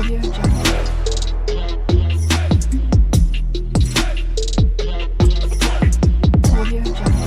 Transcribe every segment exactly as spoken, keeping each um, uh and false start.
Audio Jungle. Audio Jungle.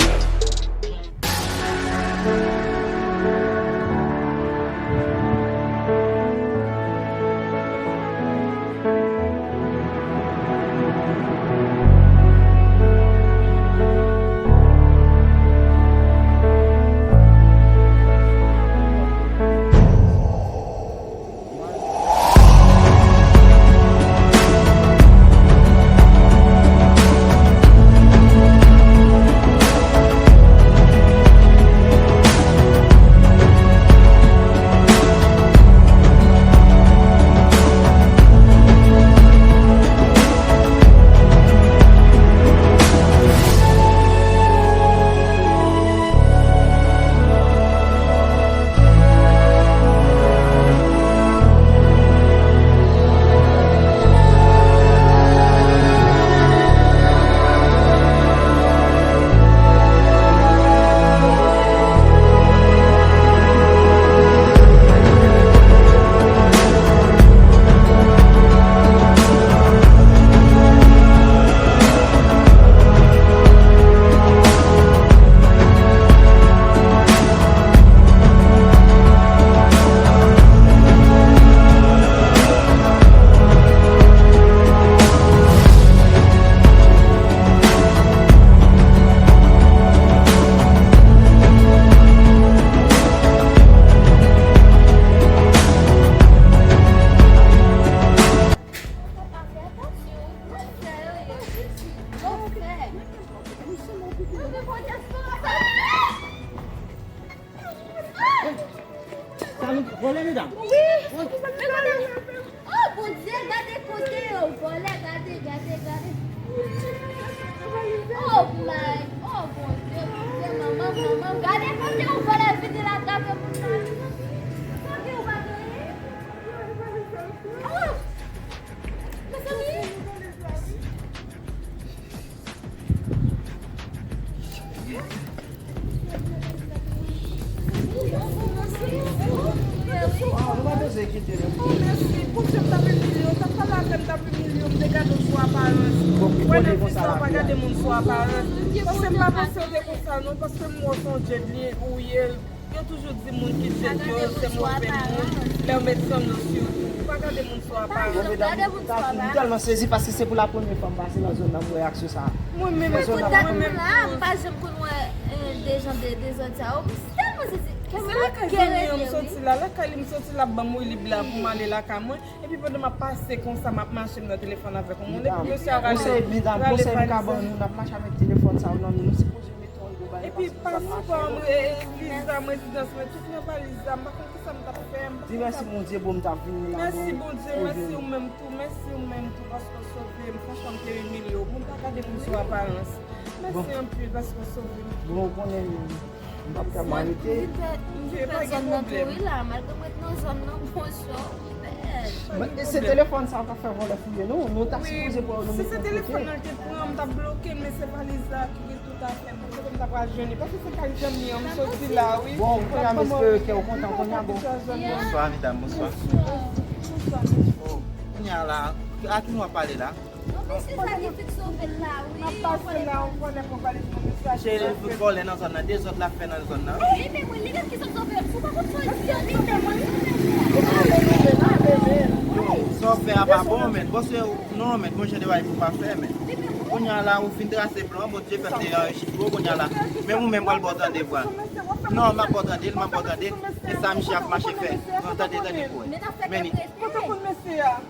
Sa nou vòlè, medam? Wi. Men gade. Oh, Bondye, gade kote yo vòlè, gade, gade, gade. Oh, my, oh, Bondye, Bondye, manman, manman, gade kote yo vòlè, vide la, gade moun nan. Sa ke yo pa genyen? Oh, mezanmi. Ah, nou pa bezwen kite li. Oh, mèsi. Bondye, m t ap imilye w, w t ap pale avè m, m t ap imilye w, m te gade w sou aparans. Bon, mwen nan vi sa, w pa gade moun sou aparans. Paske m pa panse w te konsa, non, paske m wè w se yon djed li ou ye. Yo toujou di moun ki djed yo, se move moun. Lè yo met zannò sou ou, pa gade moun sou aparans. Bon, medam, m tèlman sezi paske se pou la premye fwa m pase nan zòn nan, m wè aksyon sa a. Mwen menm, mwen menm tou. M pa janm konn wè, eh, de jan de dezòd sa yo. M tèlman sezi. Se lakay zanmi an m soti la, lakay li m soti la, ap ban m wi lib la pou m ale lakay mwen. Epi pandan m ap pase konsa, m ap mache, m nan telefòn avèk yon moun. Epi mesye a rale, rale valiz la. Medam, konsèy m ka ban nou, n ap mache avèk telefòn sa yo nan men nou, sipoze Epi paspò m, e, e, viza m, rezidans mwen, tout nan valiz la. M pa konn kisa m t ap fè, m pa konn sa. Di mèsi Bondye, bon, m t ap vini la. Mèsi Bondye, mèsi ou menm tou, mèsi ou menm tou, paske w sove m. Franchman, m te imilye w. Moun pa gade moun sou aparans. Mèsi anpil paske w sove m. Bon, ou konnen, m p ap ka arete. M vin pèdi zòn nan tou, wi, la. Malgre m ret nan zòn nan, bonswa, m pèdi. Se telefòn sa k ap fè vòlè fouye nou. Nou ta sipoze pran nou met yon kote. Si se telefòn nan ki te pran, m t ap bloke l, men se valiz la ki Tout afè m, kote m ta pral jwenn li? Paske se kay zanmi an m soti la, wi. Bon, kounye a m espere ke w kontan, kounye a, bon. Bonswa, medam, bonswa. Oh, kounye a la, a ki nou ap pale la? Bon, mesye sa ki fin sove l la, wi. M ap pase la, yon vòlè pran valiz mwen, mesye a. Cheri, fout vòlè nan zòn nan, dezòd l ap fè nan zòn nan. Li menm, wi, li menm ki sot sove l, si w pa konn sa w di a, li menm, wi. Sa w fè a pa bon, men. Bon, se, non, men, gon jan de bagay pou w pa fè, men. Kounye a la, ou fin trase plan, bon, Dye fè m te anrejistre w kounye a la. Menm ou menm pral ba w tande vwa. Non, m ap ba w tande l, m ap ba w tande l. E sa misye ap mache fè. Non, tande, tande pou wè. Men li.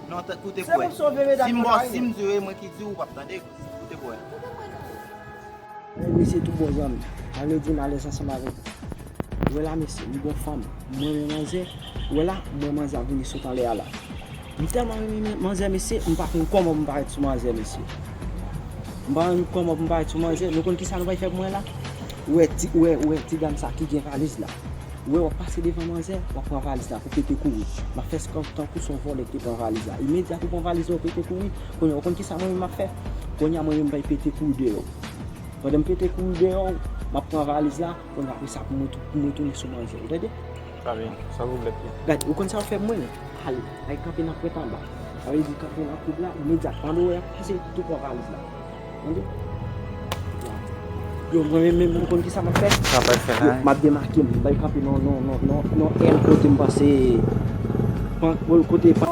Non, ta-, koute pou wè. Si m ba w, si m di w, e mwen ki di w, w p ap tande. Koute pou wè. Mesye tou bon zanmi. Ann di m alèz ansanm avèk ou. Wè la, mesye, m gon fanm. Mwen renmen manzè. Wè la, mwen manzè ap vini sot anlè a la. M tèlman renmen manzè, mesye, m pa konn kòman pou m parèt sou manzè, mesye. M pa konn kòman pou m parèt sou manzè. Nou konn kisa nou pral fè pou mwen la? Ou wè ti, ou wè, ou wè ti dam sa ki gen valiz la. Ou wè, w ap pase devan manzè, w ap pran valiz la pou pete kouri. M ap fè s-, tankou se yon vòlè ki te pran valiz la. Imedyat ou pran valiz la, ou pete kouri. Kounye a, ou konn kisa mwen menm m ap fè? Kounye a, mwen menm m pral pete kouri deyò. Pandan m pete kouri deyò, m ap pran valiz la, kounye a, apre sa, pou mwen tou-, pou mwen tounen sou manzè. Ou tande? Sa byen, sa pwoblèm li? Gade, ou konn sa w fè pou mwen, non? Ale, ay kanpe nan pwent anba. Sa vle di kanpe nan koub la, imedyatman lè w ap pase tou pran valiz la. Tande? Yo, mwen menm, menm, mwen konn ki sa m ap fè. Sa w pral fè la? Yo, m ap demake m, m bay kanpe non, non, non, non, non, èl kote m panse, pan, kote, pan.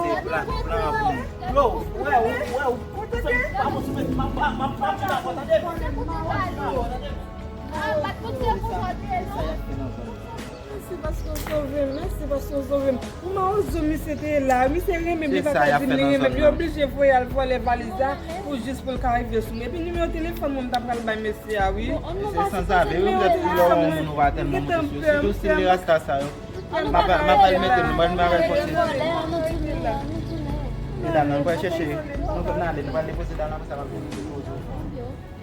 Yo, wè, wè, wè, kote ke? M ap, m ap, m ap, m ap, m ap, tande? Ah, bat kout fè pou sa, tande? Mèsi paske w sove m, mèsi paske w sove m. Pou mawozo misye te ye la, misye renmen m, li pa ka di m li renmen m, li oblije voye al vòlè valiz la pou jis pou l ka rive sou mwen. Epi nimewo telefòn mwen m ta pral bay mesye a, wi. Se sanzave, wi, poutèt ou lè w wè yon moun ou pa tèlman monte sou yo. Sitou si li rasta sa yo. M ap, m ap al mete nou, mwen m ap al kontinye. Medam, nou pral chèche, nou pral ale, nou pral depoze dam nan, apre sa m ap vin depoze w.